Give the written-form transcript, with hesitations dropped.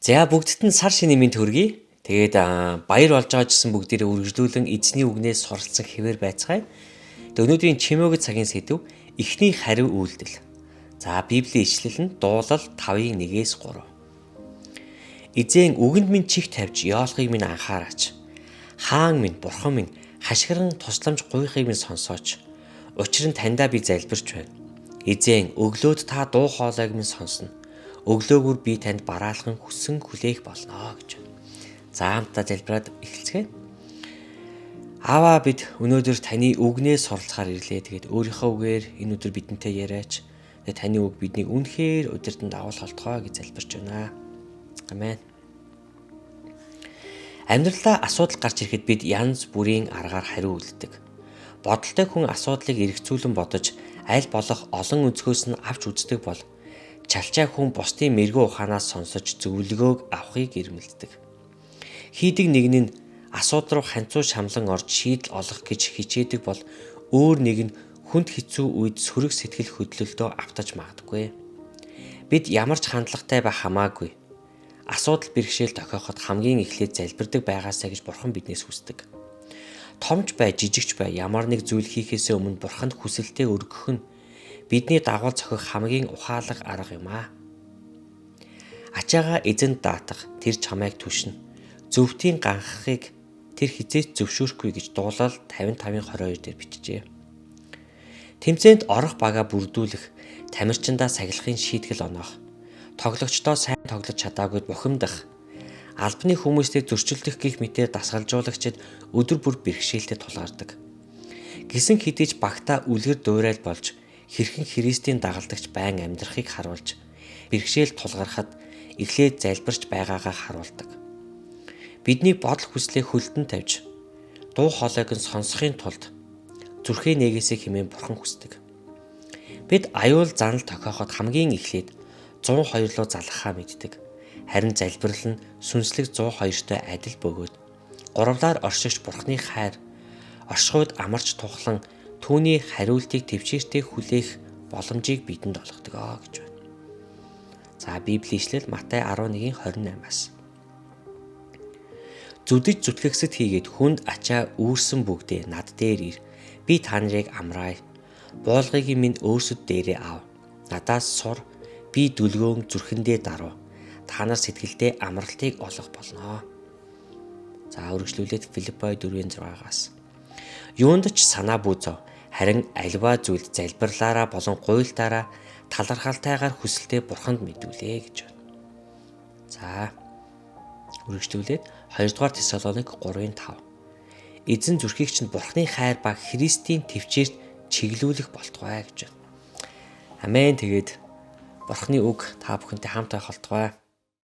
За, бүгдд нь сар шинийн мэнд хүргэе. Тэгээд баяр болж байгаа гэсэн бүгдээрээ үргэлжлүүлэн эзний үгнээс суралцсан хэвээр байцгаая. Тэгээд өнөөдрийн чимээгд цагийн сэдэв эхний хариу үйлдэл. За, Библийн ишлэл нь Дуулал 5-ын 1-ээс 3. Эзэн, үгэнд минь чих тавьж ёолохыг минь анхаараач. Хаан минь, бурхан минь, хашгиран тусламж гуйхыг минь сонсооч. Учир нь таньдаа би залбирч байна. Эзэн, өглөөд та дуу хоолойг минь сонсно. Өглөөгөр би танд бараалхан хүссэн хүлээх болно гэж. За, хамтдаа залбираад эхэлцгээе. Аава, бид өнөөдөр таны үгнээс суралцахаар ирлээ. Тэгээд өөрийнхөө үгээр энэ өдөр бидэнтэй яриач. Тэгээд таны үг биднийг үнэхээр удирдан дагуулах болтугай гэж залбирч байна. Амен. Амьдралдаа асуудал гарч ирэхэд бид янз бүрийн аргаар хариу үйлддэг. Бодолтой хүн асуудлыг эргцүүлэн бодож аль болох олон өнцгөөс нь авч үздэг бол чалчаа хүн бусдын мэргэн ухаанаас сонсож зөвлөгөөг авахыг эрмэлздэг. Хийдэг нэг нь асуудал руу ханцуу шамлан орж шийдэл олох гэж хичээдэг бол өөр нэг нь хүнд хэцүү үед сөрөг сэтгэл хөдлөлдөө автаж магадгүй. Бид ямар ч хандлагатай байх хамаагүй. Асуудал бэрхшээл тохиоход хамгийн эхлээд залбирдаг байгаасай гэж Бурхан биднээс хүсдэг. Томч бай, жижигч бай, ямар нэг зүйл хийхээсээ өмнө Бурханд хүсэлтээ өргөх нь бидний дагуул зохих хамгийн ухаалаг арга юм аа. Ачаагаа эзэнд даатгах, тэр чамайг түшнэ. Зөвхтийн ганхахыг тэр хэзээ ч зөвшөөрөхгүй гэж Дуулал 55-ын 22 дээр бичжээ. Тэмцээнд орох багаа бүрдүүлэх, тамирчиндаа сахилахын шийтгэл оноох, тоглогчдоо сайн тоглож чадаагүйд бухимдах, албаны хүмүүстэй зөрчилдөх гэх мэтээр дасгалжуулагчид өдөр бүр бэрхшээлтэй тулгардаг. Гэсэн хэдий ч багтаа үлгэр дуурайл болж хэрхэн Христийн дагалдагч байн амьдрахыг харуулж, бэрхшээл тулгархад эхлээд залбирч байгаагаа харуулдаг. Бидний бодол хүслээ хөлдөн тавьж дуу хоолойг нь сонсохын тулд зүрхээ нээгээсэй хэмээн Бурхан хүсдэг. Бид аюул занал тохиоход хамгийн эхлээд 102 руу залгахаа мэддэг. Харин залбирал нь сүнслэг 102-той адил бөгөөд гуравлаар оршигч Бурханы хайр оршихуйд амарч тухлан түүний хариултыг тэвчээртэй хүлээх боломжийг бидэнд олгодог гэж байна. За, Библийн ишлэл Матай 11-ийн 28-аас. Зүдэж зүтгэгсэд хийгээд хүнд ачаа үүрсэн бүгдээ над дээр ир. Би та нарыг амраая. Буулгыг минь өөрсөд дээрээ ав. Надаас сур. Би дүлгөөн зүрхэндээ даруй. Та нар сэтгэлдээ амралтыг олох болно. За, үргэлжлүүлээд Филиппой 4:6-аас. Юунд ч санаа бүү зов. Харин аливаа зүйлд залбирлаараа болон гуйлтаараа талархалтайгаар хүсэлтээ Бурханд мэдүүлээ гэж байна. За, үргэлжлүүлээд 2 дугаар Тесалоник 3:5. Эзэн зүрхийг чинь Бурханы хайр ба Христийн тэвчээрт чиглүүлэх болтугай гэж байна. Амен. Тэгээд Бурханы үг та бүхэнтэй хамт байх болтугай.